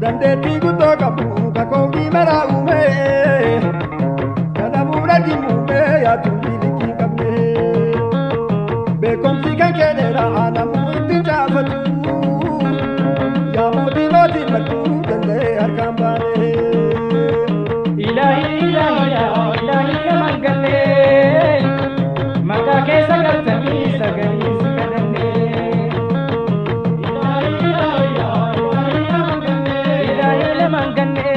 Dandeettii guddoo qabu kakoonii maraa uume kana bu'uura dimuume yaaduu bilikii qabne beekumsi kan kenneera namuu ittiin caafatu yaa mootii mootii martuu danda'ee harkaan baane. Ilaahi ilaahi ilaahi lamaan gallee maqaa keessa galtamii sagalii si kadhannee. Ilaahi ilaahi ilaahi lamaan gallee ilaahi lamaan gallee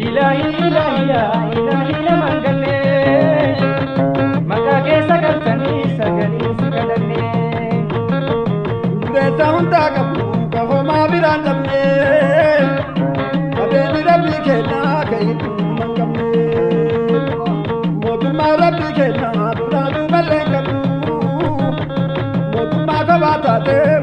ilaahi ilaahi ilaahi lamaan gallee maqaa keessa galtamii sagalii si kadhannee. Dureessa hundaa qabu ka homaa biraan dhabne qabeenyi rabbii kennaa ka ittuma hin qabne mootummaa rabbii kennaa duraa duuballee hin qabdu mootummaa kophaa taatee